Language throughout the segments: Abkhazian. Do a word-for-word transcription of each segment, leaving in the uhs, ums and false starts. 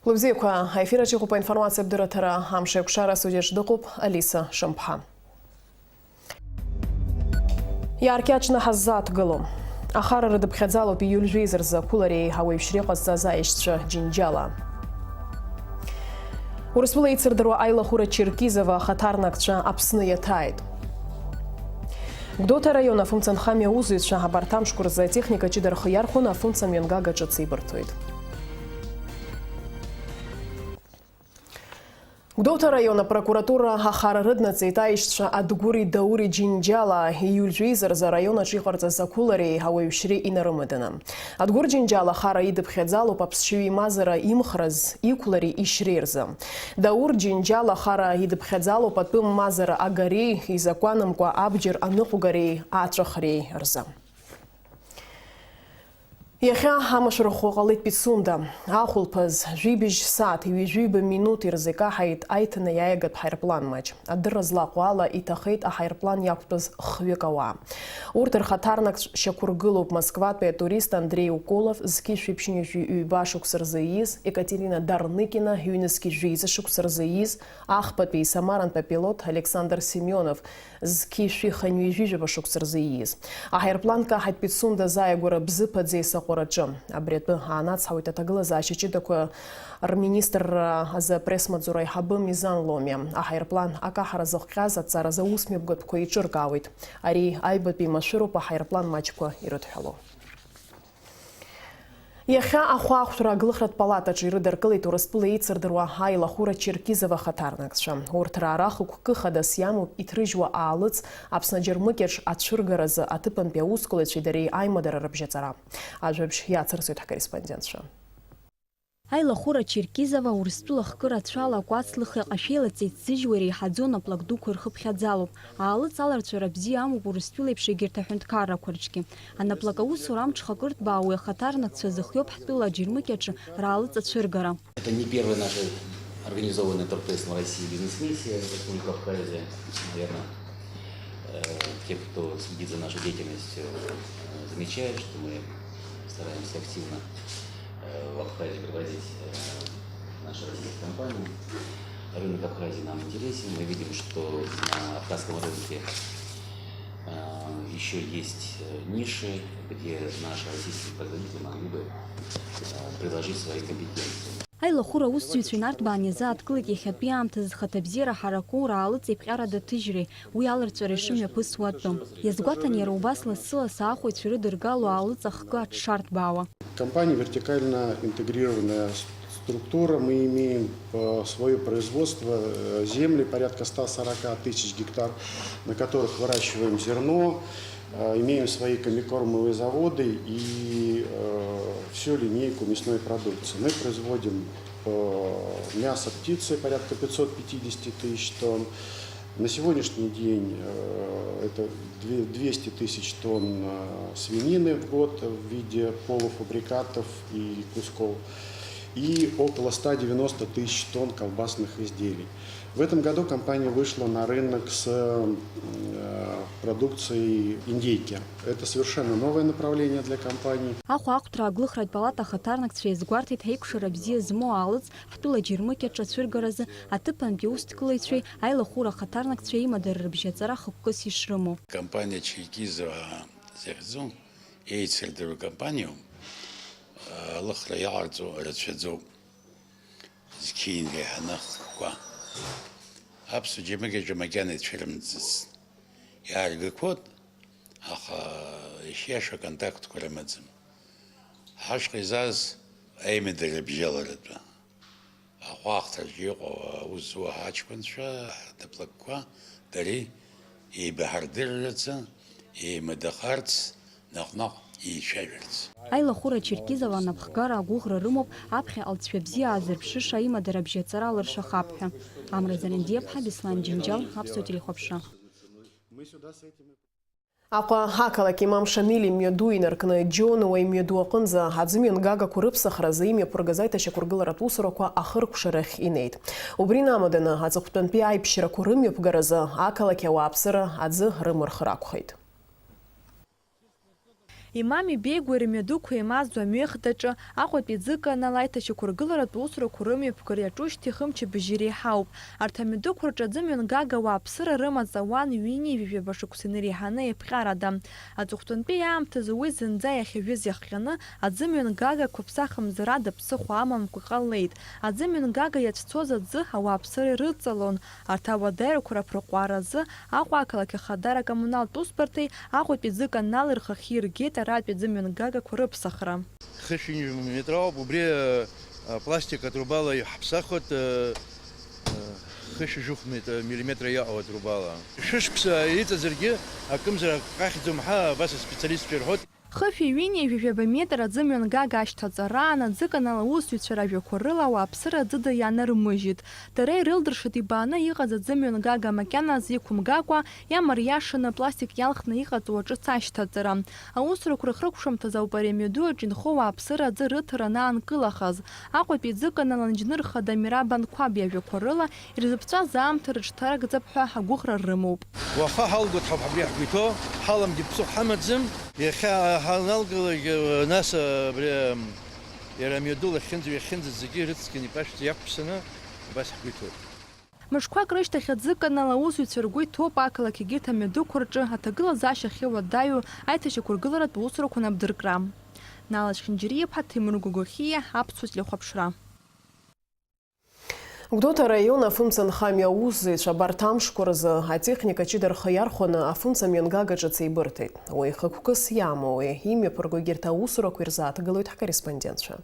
Лыбзиақәа, аефир аҿы иҟоуп аинформациатә дырраҭара, амш еиқәшара, астудиаҿы дыҟоуп Алиса Шамԥҳа. Иааркьаҿны ҳаззааҭгыло. Ахара рыдыԥхьаӡалоуп ииуль жәеиза рзы ақәылареи ауаҩшьреи ҟазҵаз аешьцәа Џьынџьала. Урыстәыла еицырдыруа Аилахәыра Черкизова ахаҭарнакцәа Аԥсны иаҭааит. Гәдоуҭа араион афымца нхамҩа аусзуҩцәа абарҭ амшқәа рзы атехника ҷыда рхы иархәаны афымца мҩангага ҿыц еибырҭоит. Гәдоуҭа араион апрокуратура ахара рыднаҵеит аишьцәа Адгәыри Даури Џьынџьала ииуль жәеиза рзы араион аҿы иҟарҵаз ақәылареи ауаҩшьреи инарымаданы. Адгәыр Џьынџьала ахара идыԥхьаӡалоуп аԥсшьаҩы имазара имхраз, иқәлареи ишьреи рзы. Даур Џьынџьала ахара идыԥхьаӡалоуп атәым мазара агареи изакәанымкәа абџьар аныҟәгареи аҵәахреи рзы. Иахьа амашәырахәа ҟалеит Пицунда. Ахәылԥаз, жәибжь сааҭ ҩажәиба минуҭ ирзы икаҳаит аиҭанеиааигатә ҳаирплан маҷ. Адырра злаҟоу ала, иҭахеит аҳаирплан иақәтәаз хҩык ауаа. Урҭ рхаҭарнакцә шьақәыргылоуп Москватәи атурист Андреи Уколов, зқьи жәшәи ԥшьынҩажәи ҩба шықәса рзы ииз, Екатерина Дарныкина, ҩнызқьи жәеиза шықәса рзы ииз, ахԥатәи Самарантәи апилот Александр Семенов, зқьи жәшәи хынҩажәи жәаба шықәса рзы ииз. Аҳаирплан каҳаит Пицунда азааигәара Бзыԥ аӡеисаҟәараҿы. Абри атәы аанацҳауеит аҭагылазаашьа ҷыдақәа рминистрра азы апресс-маҵзура аиҳабы Мизан Ломиа. Аҳаирплан акаҳара зыхҟьаз аҭҵааразы аусмҩаԥгатәқәа еиҿыркаауеит. Ари аҩбатәи машәыруп аҳаирплан маҷқәа ирыдҳәалоу. Иахьа ахәаахәҭра аглыхратә палатаҿы ирыдыркылеит Урыстәыла еицырдыруа Аилахәыра Черкизова ахаҭарнакцәа. Урҭ раара хықәкы хадас иамоуп иҭрыжьуа аалыҵ Аԥсны аџьармыкьаҿ ацәыргаразы аҭыԥантәи аусқәлаҩцәеи дареи аимадара рыбжьаҵара. Ажәабжь иацырҵоит ҳкорреспондентцәа. Аилахәыра Черкизова Урыстәыла хкы рацәала акәацлыхи аҟашәеи лаҵеи ҭзыжьуа иреиҳаӡоу анаплак дуқәа ирхыԥхьаӡалоуп. Аалыҵ аларҵәара бзиа амоуп Урыстәылеиԥш егьырҭ аҳәынҭқаррақәа рҿгьы. Анаплак аусура амҽхакырҭбаау уи ахаҭарнакцәа зыхиоуп ҳтәыла аџьармыкьаҿы раалыҵ ацәыргара. Это не первая наша организованная трудпрессом России бизнес-миссия в Республике Абхазия. Наверное, э, те, кто следит за нашей деятельностью, э, замечают, что мы стараемся активно, э, в Абхазию привозить, э, наши российские компании. Рынок Абхазии нам интересен. Мы видим, что на абхазском рынке, э, ещё есть, э, ниши, где наши российские производители могли бы, э, предложить свои компетенции. Аилахәыра аусзуҩцәа инарҭбааны иазааҭгылеит иахьатәи аамҭазы зхаҭабзиара ҳараку раалыҵ еиԥҟьарада ҭыжьреи, уи аларҵәара ишымҩаԥысуа атәы. Иазгәаҭан иара убас лассы-лассы аахәаҩцәа ирыдыргало аалыҵ ахкы аҽшарҭбаауа. Компания вертикально интегрированная с-, структура. Мы имеем, э, своё производство, э, земли порядка ста сорока тысяч гектар, на которых выращиваем зерно, э, имеем свои комбикормовые заводы и, э, всю линейку мясной продукции. Мы производим, э, мясо птицы порядка пятьсот пятьдесят тысяч тонн. На сегодняшний день, э, это две-, двести тысяч тонн, э, свинины в год в виде полуфабрикатов и кусков, и около ста девяноста тысяч тонн колбасных изделий. В этом году компания вышла на рынок с, э, продукцией индейки. Это совершенно новое направление для компании. Ахәаахәҭра аглыхратә палата ахаҭарнакцәа иазгәарҭеит ҳаикәшара бзиа змоу аалыҵ ҳтәыла аџьармыкьаҿ ацәыргаразы аҭыԥантәи аусҭкылаҩцәеи аилахәыра ахаҭарнакцәеи имадара рыбжьаҵара хықәкыс ишрымоу. Компания Черкизова захьӡу еицырдыруа компаниоуп, алыхра иаҟарҵо рацәаӡоуп. Зқьи инреиҳаны ахкқәа. Аԥсуа џьармыкьаҿы макьана ицәырымҵыц. Иааргақәоит, аха ишиашоу аконтактқәа рымаӡам. Ҳашҟа изааз аимадара бжьаларатәы. Ахәаахәҭраҿы иҟоу аус зуа ҳаҷкәынцәа, ҳнаплакқәа, дареи еибаҳардыррацы, еимадахарц, наҟ-наҟ еицәажәарц. Аилахәыра Черкизова анапхгара агәыӷра рымоуп аԥхьаҟа лҵшәа бзиа аазырԥшыша аимадара бжьаҵара алыршахап ҳәа. Амра Зарандиаԥҳа, Беслан Џьынџьал, Аԥсуа телехәаԥшра. Аҟәа ақалақь имам Шамил имҩаду инаркны Џьонуа имҩаду аҟынӡа аӡымҩангагақәа рыԥсахразы имҩаԥыргаз аиҭашьақәыргыларатә усурақәа ахыркәшарахь инеит. Убри инамаданы, аҵыхәтәантәи аиԥшьрақәа рымҩаԥгаразы ақалақь ауааԥсыра аӡы рымырхыр акәхеит. Имами Беигәеи рымҩадуқәа еимаздо амҩахь даҿы, Аҟәатәи ӡыканал аиҭашьақәыргыларатә усурақәа рымҩаԥгара иаҿушьҭа ихымчыбжьы иреиҳауп. Арҭ амҩадуқәа рҿы аӡымҩангага ауааԥсыра рымаҵ ауан ҩынҩажәи жәаба шықәса инареиҳаны еиԥҟьарада. Аҵыхәтәантәи аамҭазы уи зынӡа иахьажәыз иахҟьаны, аӡымҩангагақәа ԥсахымзар ада ԥсыхәа амамкәа иҟалеит. Аӡымҩангага иацәцоз аӡы ауааԥсыра ирыдҵалон. Арҭ ауадаҩрақәа раԥырҟәара азы Аҟәа ақалақь ахадара акоммуналтә усбарҭеи Аҟәатәи ӡыканали рхахьы иргеит аратәи аӡымҩангагақәа рыԥсахра. Хышәи метр ауп, убри, э, пластик атрубала иҳаԥсахуеит, э, э, хышәи жәохә метр, миллиметр иаҟоу атрубала. Шәышықәса иҵазаргьы, акымзар ак ҟаҳҵом ҳәа абас аспециалистцәа ирҳәоит. Хышәи ҩынҩажәи жәаба метр аӡымҩангага ашьҭаҵараан аӡыканал аусзуҩцәа ражәақәа рыла ауааԥсыра ӡыда ианармыжьит. Дара ирылдыршеит ибааны иҟаз аӡымҩангага макьаназы иқәымгакәа, иамариашаны апластик иалхны иҟаҵоу аҿыц ашьҭаҵара. Аусурақәа рыхрыкәшамҭазы ауп ари амҩаду аҿы инхо ауааԥсыра аӡы рыҭара анаанкылахаз. Аҟәатәи ӡыканал анџьныр хада Мираб Анқәаб иажәақәа рыла, ирзыԥҵәаз аамҭа рыҽҭаркӡап ҳәа агәыӷра рымоуп. Уаха ҳалгоит ҳәа абри ҳгәы иҭоу, ҳаламгьы ԥсыхәа ҳамаӡам. Иахьа ҳаналгалак, нас абри, иара амҩаду лахьынӡа, иахьынӡа зегьы рыцқьаны иԥашәӡа иақәԥсаны абас ҳгәы иҭоуп. Мышқәак рышьҭахь аӡыканал аусзуҩцәа ргәы иҭоуп ақалақь егьырҭ амҩадуқәа рҿы аҭагылазаашьа ахьуадаҩу аиҭашьақәыргыларатә усурақәа анабдыркра. Нала Чхинџьариа-иԥҳа, Ҭемыр Гәагәахьиа, Аԥсуа телехәаԥшра. Гәдоуҭа араион афымцамҩахәыҷы аусзуҩцәа абарҭ амшқәа рзы атехника ҷыда рхы иархәаны афымцамҩангага ҿыц еибырҭеит. Уи хықәкыс иамоуи, имҩаԥырго егьырҭ аусурақәеи рзааҭгылоит ҳкорреспондентцәа.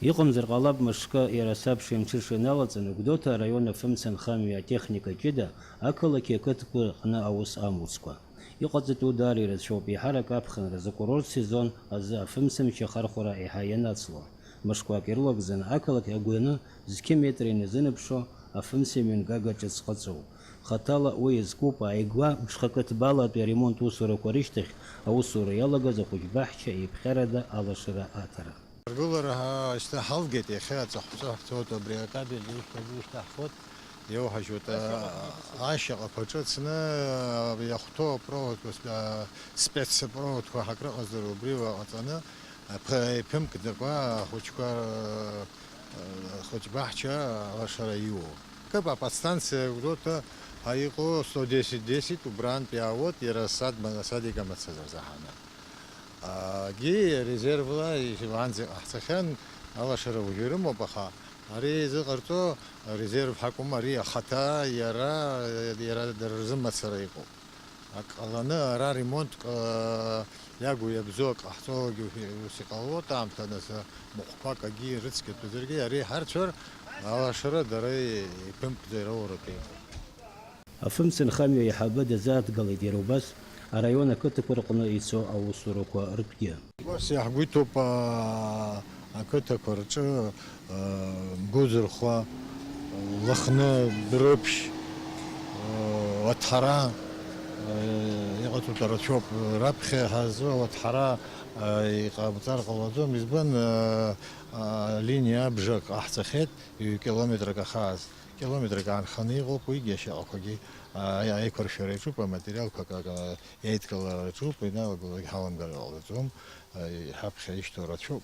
Иҟамзар ҟалап мышкы, иара сабша имҽыша иналаҵаны Гәдоуҭа араион афымцамҩахәыҷы атехника ҷыда ақалақьи ақыҭқәеи рҟны аус амуцкәа. Иҟаҵатәу даара ирацәоуп, еиҳарак аԥхынразы акурорттә сезон азы афымцамч ахархәара еиҳа ианацло. Мышқәак ирылагӡаны ақалақь агәаны зқьы метра иназынаԥшуа афымцамҩангага ҿыц ҟаҵоуп. Хаҭала уи иазкуп ааигәа мҽхакы ҭбаалатәи аремонт усурақәа рышьҭахь аусура иалагаз ахәыҷбаҳча еиԥҟьарада алашара аҭара. Аргылара ҳа-, шьҭа ҳалгеит, иахьа аҵыхәҵәа ҳцоит, абри акабель ишьҭагьы ишьҭаҳхуеит, иауҳажьуеит, а-, ашьаҟақәа ҿыцны, а, иахәҭоу апроводқәа, спе-, а, спецпроводқәа ҳакрыҟазар убри уаҟаҵаны, аԥ-, иԥымкӡакәа ахәыҷқәа, а, ахәыҷбаҳча алашара иуоу. Кып, а подстанциа Гәдоуҭа ҳа иҟоу сто десять десять убрантә иаауеит, иара садма-, садика мацара заҳаны. Агьи резервла уаанӡа иҟаҳҵахьан, алашара уажәы ирымоуп, аха ари зыҟарҵо резерв ҳакәым, ари ахаҭа иара, иара дара рзы мацара иҟоуп. Ак ҟаланы ара ремонтк, аа, иагу иабзоу ак ҟаҳҵогьы ус иҟалоит, аамҭа нас махәқәак агьи рыцқьатәызаргьы, ари ҳарцәар алашара дара иԥымтәӡа ироуратәы иҟоуп. Афымцамҩахәыҷы аиҳабы дазааҭгылеит иара убас араион ақыҭақәа рҟны ицо аусурақәа ртәгьы. Ус иаҳгәы иҭоуп, аа, ақыҭақәа рҿы, аа, Мгәыӡырхәа, Лыхны, Дәрыԥшь, аа, Уаҭҳара, аа, иҟаҵатәу рацәоуп. Раԥхьа ҳазы Уаҭҳара, аа, иҟабҵар ҟалаӡом. Избан, аа, аа, алиниа абжак ҟаҳҵахьеит, ҩ-километрак ахааз. Километрак аанханы иҟоуп, уигьы ашьаҟақәагьы, аа, аиқәыршәара иаҿуп, аматериалқәа акы, акы, иаидкылара аҿуп, иналаголагь ҳаламгар ҟалаӡом, аа, ҳаԥхьа ишьҭоу рацәоуп,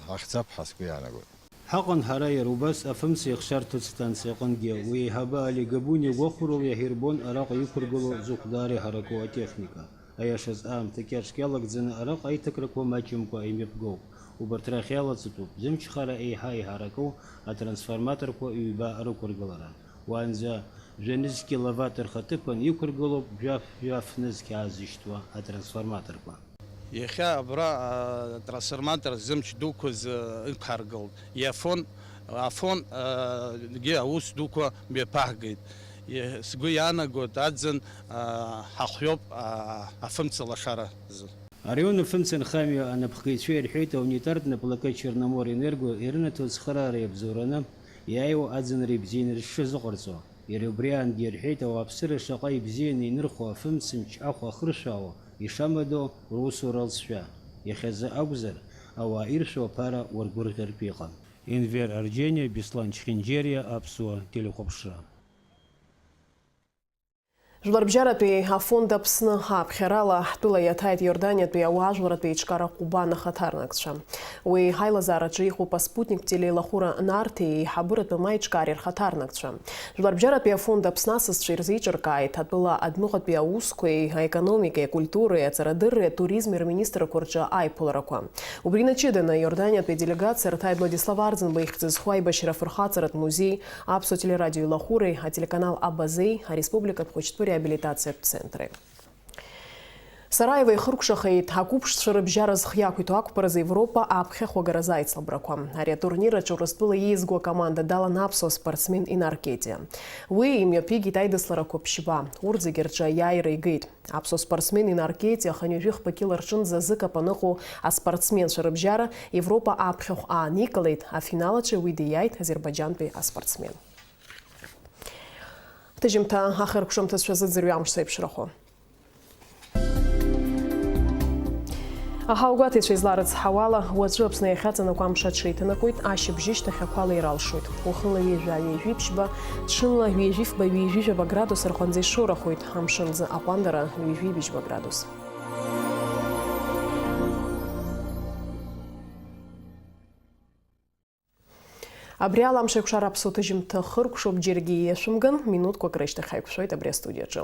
ҳахьӡап ҳәа сгәы иаанагоит. Ҳаҟан ҳара иара убас афымца ихшарҭоу станциа аҟынгьы, уи аиҳабы Али Габуниа гәахәарыла иаҳирбон араҟа иқәыргылоу зыхәдаара иҳараку атехника. Аиашаз аамҭа кьаҿк иалагӡаны араҟа аиҭакрақәа маҷымкәа имҩаԥгоуп. Убарҭ рахь иалаҵатәуп зымчхара еиҳа иҳараку атрансформаторқәа ҩба рықәыргылара. Уаанӡа жәа нызқь киловатт рхаҭыԥан иқәыргылоуп жәаф-, жәаф нызқь аазышьҭуа атрансформаторқәа. Иахьа абра, а, трансформатор зымч дуқәаз, а, ықәҳаргылт. Иафон, Афон, а, гьы аус дуқәа мҩаԥаҳгеит. Е-, сгәы иаанагоит, аӡын, а, ҳахәҩоуп, а, афымца лашара азы. Араион афымца нхамҩа анапхгаҩцәа ирҳәеит, аунитартә наплакы Черноморенерго ирынаҭо ацхыраара иабзоураны иааиуа аӡынра ибзианы рыҽшазыҟарҵо. Иара убри аангьы ирҳәеит, ауааԥсыра шаҟа ибзианы инырхуа афымцамч ахәа ахыршәаауа ишамадоу русура алҵшәа. Иахьазы акәзар, ауаа иршәу аԥара уаргәырӷьартә иҟан. Енвер Арџьениа, Беслан Чхинџьериа, Аԥсуа телехәаԥшра. Жәларбжьаратәи афонд Аԥсны аԥхьарала ҳтәыла иаҭааит Иорданиатәи ауаажәларратә еиҿкаара Ҟәбан ахаҭарнакцәа. Уи ҳаилазаараҿы иҟоуп аспутник телеилахәыра Нарҭи еиҳабыратәым аиҿкаареи рхаҭарнакцәа. Жәларбжьаратәи афонд Аԥсны асасцәа ирзеиҿыркааит атәыла адәныҟатәи аусқәеи, аекономикеи, акультуреи, аҵарадырреи, атуризми рминистрқәа рҿы аиԥыларақәа. Убри инаҷыданы Иорданиатәи аделегациа рҭааит Владислав Арӡынба ихьӡ зху аибашьра афырхаҵаратә музеи, Аԥсуа телерадио илахәыреи, ателеканал Абазеи, ареспубликатә хәыҷтәы реабилитациатә центри. Сараево ихыркәшахеит ақәыԥшцәа рыбжьара зхы иақәиҭу ақәԥаразы Европа аԥхьахә агаразы аицлабрақәа. Ари атурнир аҿы Урыстәыла иеизго акоманда далан аԥсуа спортсмен Инар Кетиа. Уи имҩаԥигеит аидысларақәа ԥшьба, урҭ зегьы рҿы аиааира игеит. Аԥсуа спортсмен Инар Кетиа хынҩажәи хԥа кьыла рҿынӡа зыкапаныҟоу аспортсменцәа рыбжьара Европа аԥхьахә ааникылеит, афинал аҿы уи диааит азербайџьантәи аспортсмен. Ҭыжьымҭа ахыркәшамҭацәа зыӡырҩы амш зеиԥшрахо. Аҳауагәаҭаҩцәа изларыцҳауала, уаҵәы Аԥсны иахьаҵанакуа амш аҽеиҭанакуеит, ашьыбжьышьҭахь ақәа леира алшоит. Уахынла ҩажәа, ҩажәи ԥшьба, ҽынла ҩажәи фба, ҩажәи жәаба градус рҟынӡа ишоурахоит, амшын аӡы аҟәандара ҩажәи быжьба градус. Абри ала амш еиқәшара аԥсуа ҭыжьымҭа хыркәшоуп, џьаргьы иашәымган, минуҭқәак рышьҭахь ҳаиқәшәоит абри астудиаҿы.